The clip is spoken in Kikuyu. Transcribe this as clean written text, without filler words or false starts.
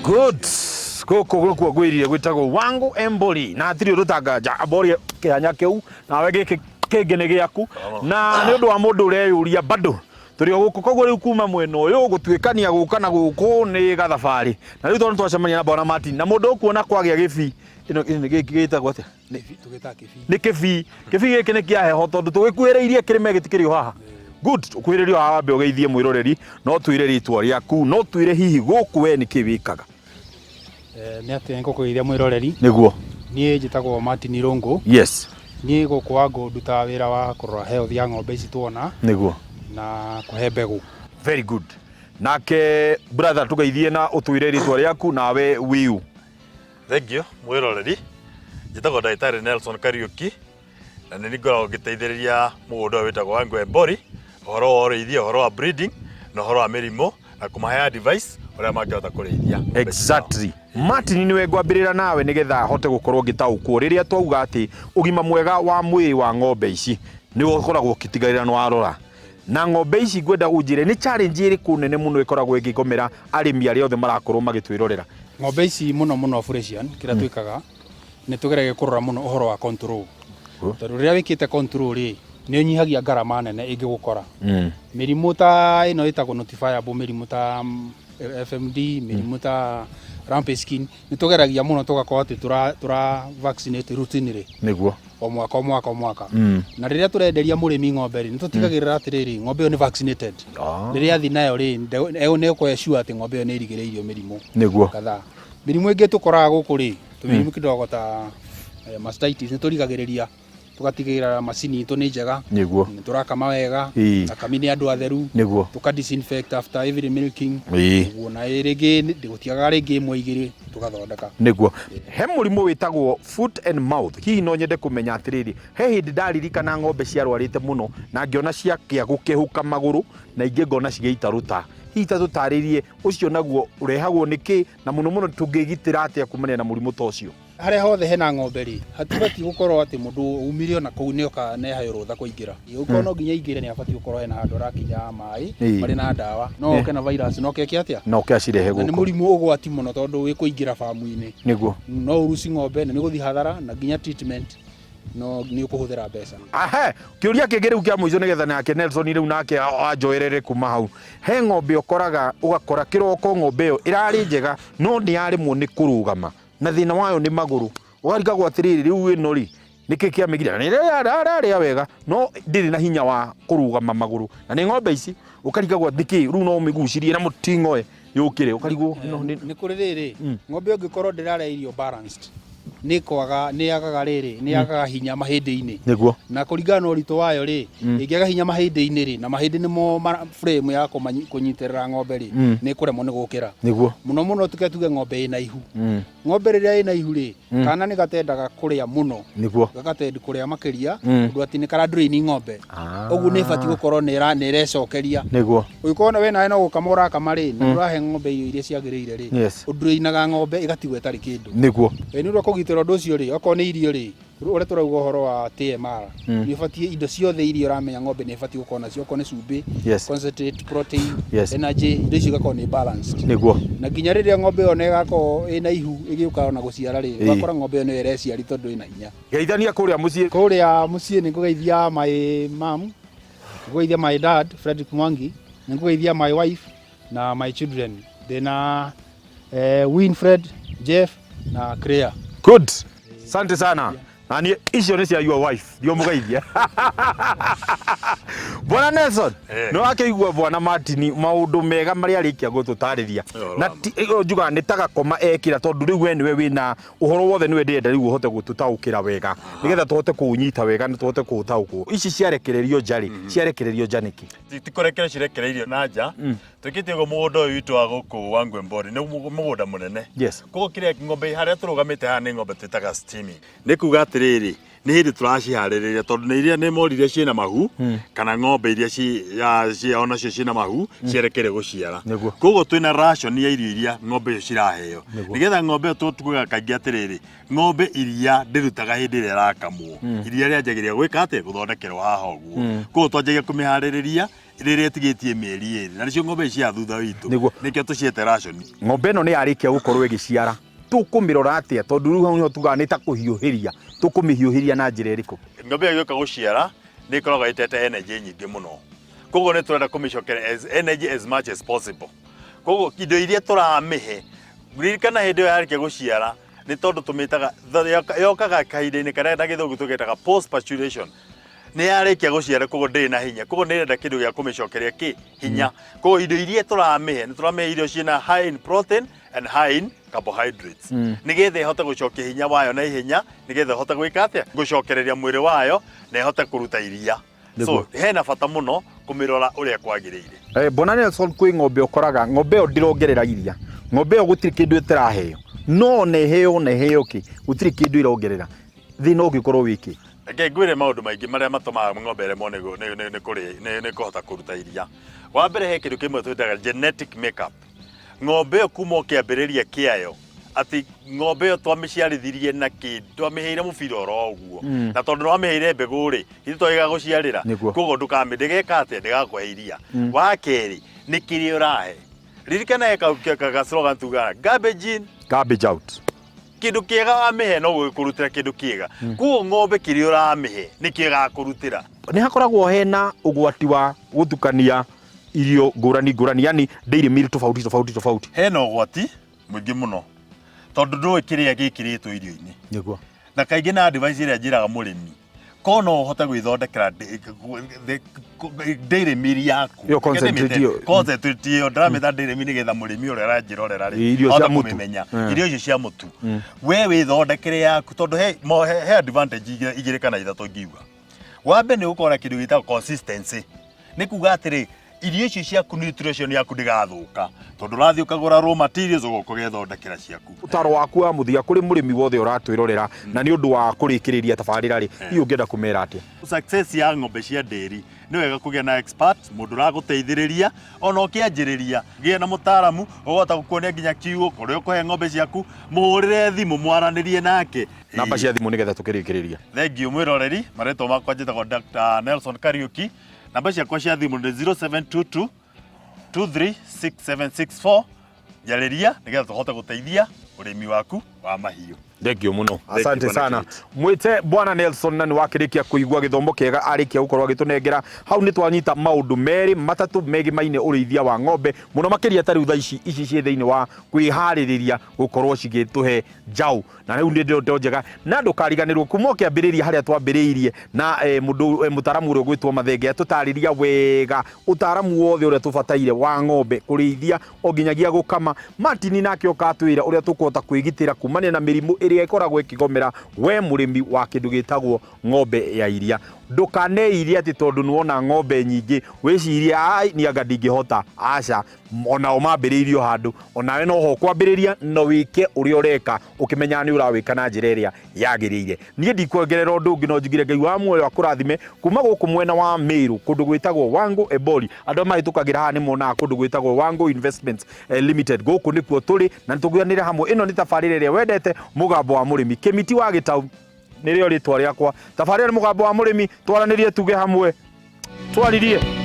Good. Gũkũ gũkuo ngwĩrire gwĩtagwo Wangu Embori na hatirĩ ũndũ tanganja amborie kĩhanya kĩu nawe gĩkĩ kĩngĩ nĩ gĩaku na nĩ ũndũ wa mũndũ ũreyũria bado tũrĩ o gũkũ koguo rĩu kuma mwena ũyũ gũtuĩkania gũka na gũkũ nĩ gathabarĩ na rĩu tondũ twacemania na bwana Martin na mũndũ ũkuona kwagĩa gĩbi ĩno ĩno gĩkĩ gĩtagwo atĩa? Tũgĩtaga kĩbii. Nĩ kĩbii. Kĩbii gĩkĩ nĩ kĩa heho tondũ tũgĩkuhĩrĩirie kĩrĩma gĩtikĩrĩ o haha. Good, ũkuhĩrĩrie o haha wambe ũgeithie mwĩroreri, no twĩre rĩtwa rĩaku, no twĩre hihi gũkũ we nĩkĩ wĩkaga. Eh, nĩ atĩ ngũkũgeithia mwĩroreri. Nĩguo. Niĩ njĩtagwo Martin Irũngũ. Yes. Niĩ gũkũ Wangũ ndutaga wĩra wa kũrora health ya ng'ombe ici tuona. Nĩguo. Na kũhe mbegũ. Very good. Nake brother tũgeithie na ũtwĩre rĩtwa rĩaku nawe wiu. Thengiũ mwĩroreri, njĩtagwo ndagĩtarĩ Nelson Kariũki na nĩ niĩ ngoragwo ngĩteithĩrĩria mũgũnda ũyũ wĩtagwo wa Ngwembori ũhoro wa ũrĩithia, ũhoro wa breeding na ũhoro wa mĩrimũ na kũmahe advice ũrĩa mangĩhota kũrĩithia ng'ombe ciao. Exactly. Martin nĩwe ngwambĩrĩra nawe nĩgetha hote gũkorwo ngĩtaũkwo rĩrĩa twauga atĩ ũgima mwega wa mwĩrĩ wa ng'ombe ici nĩ ũkoragwo ũkĩtigĩrĩra nĩ warora na ng'ombe ici ngwenda ũnjĩre nĩ challenge ĩrĩkũ nene mũno ĩkoragwo ĩkĩgomera arĩmi arĩa othe marakorwo magĩtwĩrorera. Ng'ombe ici mũno mũno Fresian kĩrĩa twĩkaga nĩ tũgeragia kũrora mũno ũhoro wa control tondũ rĩrĩa wĩkĩte control rĩ nĩ ũnyihagia ngarama nene ĩngĩgũkora. Mĩrimũ ta ĩno ĩtagwo notifiable mĩrimũ ta FMD mĩrimũ ta lumpy skin nĩ tũgeragia mũno tũgakorwo atĩ tũra tũra vaccinate routinely. Nĩguo. O mwaka o mwaka o mwaka. Na rĩrĩa tũrenderia mũrĩmi ng'ombe rĩ, nĩ tũtigagĩrĩra atĩrĩrĩ, ng'ombe ĩyo nĩ vaccinated. Rĩrĩa athiĩ nayo rĩ, nĩ ũkũ sure atĩ ng'ombe ĩyo nĩ ĩrigĩrĩirio mĩrimũ Nĩguo. Kadhaa. Mĩrimũ ĩngĩ tũkoraga gũkũ rĩ, tũmĩrimũ kidogo ta mastitis nĩ tũrigagĩrĩria tũgatigĩrĩra macini itũ nĩ njega. Nĩguo. Nĩ tũrakama wega. Akami nĩ andũ atheru. Nĩguo. Tũka disinfect after every milking. Ũguo na rĩngĩ gũtiagaga rĩngĩ ĩmwe igĩrĩ tũgathondeka. Nĩguo. He mũrimũ wĩtagwo foot and mouth. Hihi no nyende kũmenya atĩrĩrĩ, he hĩndĩ ndaririkana ng'ombe ciarwarĩte mũno na ngĩona ciakĩa gũkĩhuka magũrũ na ingĩ ngona cigĩita rũta. Hihi ta tũtarĩrie ũcio naguo ũrehagwo nĩ kĩ na mũno mũno tũngĩgitĩra atĩa kumania na mũrimũ ta ũcio? Harĩa hothe hena ng'ombe rĩ, hatibatiĩ gũkorwo atĩ mũndũ umire ona kũu nĩ oka na eheo rũtha kũingĩra. Ũngĩkorwo no nginya aingĩre nĩ abatiĩ gũkorwo hena handũ arakinya maĩ marĩ na ndawa. No oke na virus na oke eke atĩa? Na oke acirehe Na nĩ gũkũ. mũrimũ ũgwati mũno tondũ wĩ kũingĩra bamu-inĩ. Nĩguo. No ũruci ng'ombe na nĩ ũgũthiĩ hathara na nginya treatment no nĩ ũkũhũthĩra mbeca. Ahe, kĩũria kĩngĩ rĩu kĩa mũico nĩgetha nake Nelson rĩu nake anjoerere kuma hau. He ng'ombe ũkoraga ũgakora kĩroko ng'ombe ĩyo ĩrarĩ njega no nĩ yaremwo nĩ kũrũgama na thĩna wayo nĩ magũrũ. Ũkarigagwo atĩrĩrĩ rĩu ĩno rĩ nĩkĩ kĩamĩgiria na ĩrarĩa wega no ndĩrĩ na hinya wa kũrũgama magũrũ na nĩ ng'ombe ici ũkarigagwo nĩkĩ rĩu no ũmĩgucirie na mũting'oe yũkĩre ũkarigwo ĩno nĩ Nĩ kũrĩ rĩrĩ, ng'ombe ũngĩkorwo ndĩrarĩa irio balanced, nĩ kwaga nĩ yagaga rĩrĩ, nĩ yagaga hinya mahĩndĩ-inĩ. Nĩguo. Na kũringana na ũritũ wayo rĩ, ĩngĩaga hinya mahĩndĩ-inĩ rĩ, na mahĩndĩ nĩmo frame ya kũnyitĩrĩra ng'ombe rĩ, nĩ ĩkũremwo nĩ gũkĩra. Nĩguo. Mũno mũno tuge tuge ng'ombe ĩna ihu. Ng'ombe rĩrĩa ĩna ihu rĩ, kana nĩ gatendaga kũrĩa mũno. Nĩguo. Gagatendi kũrĩa makĩria, ũndũ atĩ nĩ kara drain ng'ombe. Ũguo nĩ ĩbatiĩ gũkorwo nĩ ĩrecokeria. Nĩguo. Ũngĩkorwo we nawe no gũkama ũrakama rĩ, na ndũrahe ng'ombe irio iria ciagĩrĩire rĩ, Yes. ũdrainaga ng'ombe ĩgatigwo ĩtarĩ kĩndũ. Nĩguo. Ĩ nĩ ũndũ wa kũgitĩra ũndũ ũcio rĩ, okorwo nĩ irio rĩ, ũrĩa tũrauga ũhoro wa TMR, nĩ ũbatiĩ indo ciothe iria ũramenya ng'ombe nĩ ĩbatiĩ gũkorwo nacio, okorwo nĩ cumbĩ, Yes. concentrate, protein, Yes. energy, indo icio igakorwo nĩ balanced. Nĩguo. Na nginya rĩrĩa ng'ombe ĩyo ĩgakorwo ĩna ihu ĩgĩũka ona gũciara rĩ, ũgakora ng'ombe ĩyo nĩyo ĩreciari tondũ ĩna hinya. Geithania kũrĩa mũciĩ. Kũrĩa mũciĩ nĩ ngũgeithia my mom, ngũgeithia my dad Fredrick Mwangi, nĩ ngũgeithia my wife na my children. Ndĩna Winfred, Jeff na Claire. Good. Asante sana. Na niĩ icio nĩ cia your wife ndio mũgeithia. Bwana Nelson, nĩ wakĩigua Bwana Martin maũndũ mega marĩa arĩkia gũtũtarĩria. Na njugaga nĩ ta gakoma ekĩra tondũ rĩu we nĩwe wĩna ũhoro wothe nĩwe ndĩrenda rĩu ũhote gũtũtaũkĩra wega nĩgetha tũhote kũũnyita wega na tũhote kũũtaũkwo. Ici ciarekererio nja rĩ, ciarekererio nja nĩkĩ? Ti kũrekererio cirekereirio na nja. Twĩkĩte ũguo mũgũnda ũyũ witũ wa gũkũ wa Ngwembori nĩ mũgũnda mũnene. Koguo kĩrĩa ng'ombe harĩa tũrũgamĩte haha nĩ ng'ombe twĩtaga steaming. Nĩ kuga atĩrĩrĩ, nĩ hĩndĩ tũraciharĩrĩria tondũ nĩ iria nĩ mori iria ciĩna mahu kana ng'ombe iria ci onacio ciĩna mahu cierekeire gũciara. Koguo twĩna ration ya irio iria ng'ombe icio ciraheo. Nĩgetha ng'ombe ĩyo tugaga kaingĩ atĩrĩrĩ, ng'ombe iria ndĩrutaga hĩndĩ ĩrĩa ĩrakamwo. Iria rĩanjagĩrĩria gwĩka atĩa? Gũthondekerwo haha ũguo. Koguo twanjagia kũmĩharĩrĩria. Rĩrĩa ĩtigĩtie mĩeri ĩrĩ na nĩcio ng'ombe ici cia thutha witũ. Nĩguo. Nĩkĩo tũciĩte ration. Ng'ombe ĩno nĩ yarĩkia gũkorwo ĩgĩciara, tũkũmĩrora atĩa? Tondũ rĩu hau nĩho tugaga nĩ ta kũhiũhĩria, tũkũmĩhiũhĩria na njĩra ĩrĩkũ? Ng'ombe ĩyo ĩgĩũka gũciara nĩ ĩkoragwo ĩtete energy nyingĩ mũno, koguo nĩ tũrenda kũmĩcokeria as energy as much as possible. Koguo indo iria tũramĩhe, ririkana hĩndĩ ĩyo yarĩkia gũciara nĩ tondũ tũmĩtaga yokaga kahinda-inĩ karĩa na gĩthũngũ tũgetaga post parturition. Nĩ yarĩkia gũciara koguo ndĩrĩ na hinya, koguo nĩ ĩrenda kĩndũ gĩa kũmĩcokeria kĩ hinya. Koguo indo iria tũramĩhe nĩ tũramĩhe irio ciĩna high in protein and high in carbohydrates, nĩgetha ĩhote gũcokia hinya wayo na ihenya, nĩgetha ĩhote gwĩka atĩa, gũcokereria mwĩrĩ wayo na ĩhote kũruta iria. So hena bata mũno kũmĩrora ũrĩa kwagĩrĩire. Bwana Nelson, kwĩ ng'ombe ũkoraga ng'ombe ĩyo ndĩrongerera iria, ng'ombe ĩyo gũtirĩ kĩndũ ĩtĩraheo, no ona ĩheo ona ĩheo kĩ, gũtirĩ kĩndũ ĩrongerera. Thĩna ũngĩkorwo wĩ kĩ? Reke ngwĩre maũndũ maingĩ marĩa matũmaga ng'ombe ĩremwo nĩ kũhota kũruta iria. Wa mbere he kĩndũ kĩmwe twĩtaga genetic makeup. Ng'ombe ĩyo kuma o kĩambĩrĩria kĩayo, atĩ ng'ombe ĩyo twamĩciarithirie na kĩ, twamĩheire mũbira oro ũguo. Na tondũ nĩwamĩheire mbegũ rĩ, githĩ to ĩgagũciarĩra? Koguo ndũkamĩ, ndĩgeka atĩa, ndĩgakũhe iria. Wa kerĩ, nĩ kĩrĩa ũrahe. Ririkana he ka slogan tugaga, garbage in, garbage out. Kĩndũ kĩega wamĩhe no gũgĩkũrutĩra kĩndũ kĩega. Koguo ng'ombe kĩrĩa ũramĩhe nĩkĩo ĩgakũrutĩra. Nĩ hakoragwo hena ũgwati wa gũtukania irio ngũrani ngũrani, yani dairy meal tofauti tofauti tofauti? Hena ũgwati mũingĩ mũno tondũ ndũĩ kĩrĩa gĩkĩrĩtwo irio-inĩ. Na kaingĩ na advice ĩrĩa njĩraga mũrĩmi, korwo no ũhote gwĩthondekera dairy meal yaku. Ĩyo concentrate ĩyo. Concentrate ĩyo ndĩramĩta dairy meal nĩgetha mũrĩmi ũrĩa aranjĩrorera rĩ, Irio cia ahote mũtu. kũmĩmenya. Irio icio cia mũtu we wĩthondekere yaku, tondũ he advantage igĩrĩ kana ithatũ ingiuga. Wa mbere nĩ gũkorwo na kĩndũ gĩtagwo consistency, nĩ kuga atĩrĩ, irio icio ciaku, nutrition yaku ndĩgathũka, tondũ ũrathiĩ ũkagũra raw materials ũgoka ũgethondekera ciaku. Ũtaro waku wa mũthia kũrĩ mũrĩmi wothe ũratwĩrorera na nĩ ũndũ wa kũrĩkĩrĩria tabarĩra rĩ, hihi ũngĩenda kũmera atĩa? Success ya ng'ombe cia ndĩri, nĩ wega kũgĩa na expert, mũndũ ũragũteithĩrĩria ona ũkĩanjĩrĩria. Gĩa na mũtaaramu ũgũhota gũkuonia nginya kiugũ kũrĩa ũkũhe ng'ombe ciaku, mũhũrĩre thimũ mwaranĩrie nake. Namba cia thimũ nĩgetha tũkĩrĩkĩrĩria. Thengiũ mwĩroreri, marĩtwa makwa njĩtagwo Dr. Nelson Kariuki. Namba ciakwa cia thimũ nĩ 0722 236764. Njarĩria nĩgetha tũhote gũteithia ũrĩmi waku wa mahiũ. Thengiũ mũno. Thank you, Asante Bwana sana. Kate. Mwĩte Bwana Nelson na nĩ wakĩrĩkia kũigua gĩthomo kĩega arĩkia gũkorwo agĩtũnengera. Hau nĩ twanyita maũndũ merĩ matatũ megimaine ũrĩithia wa ng'ombe mũno makĩria ta rĩu thaa ici ici ciĩ thĩinĩ wa kwĩharĩrĩria gũkorwo cigĩtũhe njaũ. Na rĩu nĩ ndeto njega na ndũkariganĩrwo kuma ũkĩambĩrĩria harĩa twambĩrĩirie na mũndũ mũtaramu ũrĩa ũgwĩtwo Mathenge atũtarĩria wega ũtaramu wothe ũrĩa tũbataire wa ng'ombe kũrĩithia o nginyagia gũkama. Martin nake oka atwĩra ũrĩa tũkũhota kwĩgitĩra kumania na mĩrimũ ĩrĩa ĩkoragwo ĩkĩgomera we mũrĩmi wa kĩndũ gĩtagwo ng'ombe ya iria. Ndũkaneirie atĩ tondũ nĩwona ng'ombe nyingĩ wĩcirie ai niĩ anga ndingĩhota. Aca, onao mambĩrĩirie o handũ, onawe no ho ũkwambĩrĩria no wĩke ũrĩa ũreka ũkĩmenyaga nĩ ũrawĩka na njĩra ĩrĩa yagĩrĩire. Niĩ ndikuongerera ũndũ ũngĩ no njugire Ngai wa muoyo akũrathime kuma gũkũ mwena wa Meru kũndũ gwĩtagwo Wangu Ebori. Andũ arĩa mahĩtũkagĩra haha nĩ monaga kũndũ gwĩtagwo Wangu Investments Limited. Gũkũ nĩkuo tũrĩ na nĩtũgĩanĩre hamwe. Ĩno nĩ tabarĩra ĩrĩa wendete, Mũgambo wa Mũrĩmi. Kĩmiti wa Gĩtau nĩrĩo rĩtwa rĩakwa. Tabarĩra nĩ Mũgambo wa Mũrĩmi, twaranĩrie tuge hamwe, twaririe.